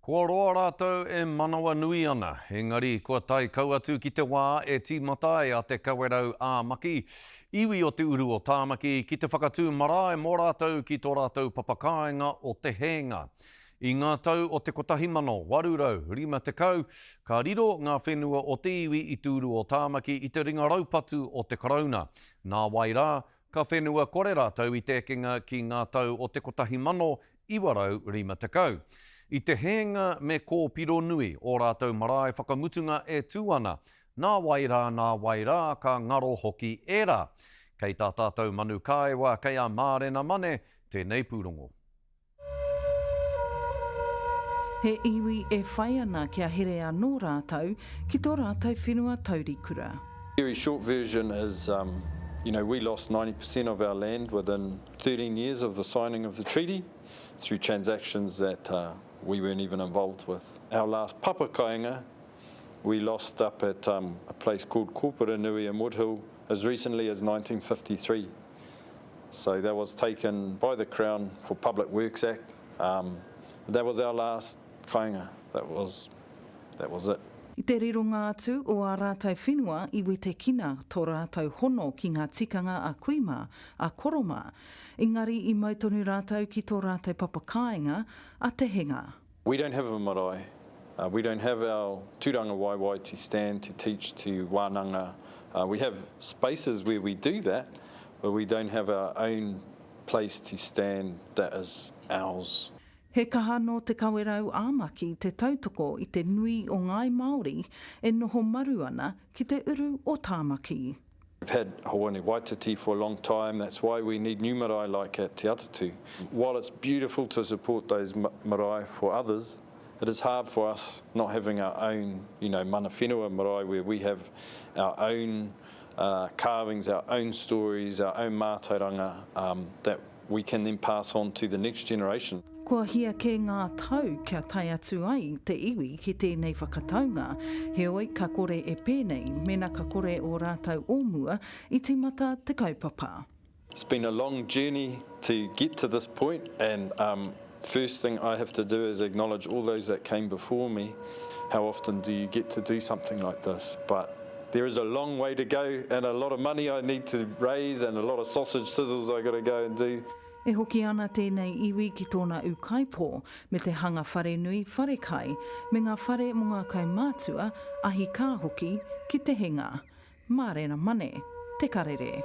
Kua roa rātou e manawanui ana, engari kua tae kau atu ki te wā e tīmata ai a Te Kawerau ā Maki, iwi o te uru o Tāmaki, ki te whakatū marae mō rātou ki tō rātou papakāinga o Te Hēnga. I ngā tau o te 1850, ka riro ngā whenua o te iwi i te uru o Tāmaki i te ringa raupatu o te Karauna. Nāwai rā, ka whenua kore rātou i te ekenga ki ngā tau o te 1950. I te hēnga me Kōpironui ō rātou marae whakamutunga e tū ana, nā wai rā, nā wai rā ka ngaro hoki ērā. Kei tā tātou manu kāewa, kei a Mārena Mane tēnei pūrongo. He iwi e whai ana kia here anō rātou ki tō rātou whenua taurikura. Very short version is, you know, we lost 90% of our land within 13 years of the signing of the treaty through transactions that uh, we weren't even involved with. Our last papakainga, we lost up at um, a place called Nui in Woodhill as recently as 1953. So that was taken by the Crown for Public Works Act. Um, that was our last kainga. That was, that was it. I te rironga atu o ā rātou whenua i wetekina tō rātou hono ki ngā tikanga a kui mā, a koro mā. Engari i mau tonu rātou ki tō rātou papakāinga, a Te Henga. We don't have a marae. We don't have our tūrangawaewae to stand, to teach, to wānanga. We have spaces where we do that, but we don't have our own place to stand that is ours. He kaha nō Te Kawerau ā Maki te tautoko i te nui o ngāi Māori e noho maru ana ki te uru o Tāmaki. We've had Hoani Waititi for a long time, that's why we need new marae like at Te Atatu. While it's beautiful to support those marae for others, it is hard for us not having our own, you know, mana whenua marae where we have our own uh, carvings, our own stories, our own mātauranga um, that we can then pass on to the next generation. Kua hia kē ngā tau kia tae atu ai te iwi ki tēnei whakataunga, heoi ka kore e pēnei mena ka kore ō rātou o mua i tīmata te kaupapa. It's been a long journey to get to this point and um first thing I have to do is acknowledge all those that came before me, how often do you get to do something like this but there is a long way to go and a lot of money I need to raise and a lot of sausage sizzles I gotta go and do. E hoki ana tēnei iwi ki tōna ūkaipō, me te hanga wharenui, wharekai, me ngā whare mō ngā kaumātua, ahi kā hoki, ki Te Henga. Mārena Mane, Te Karere.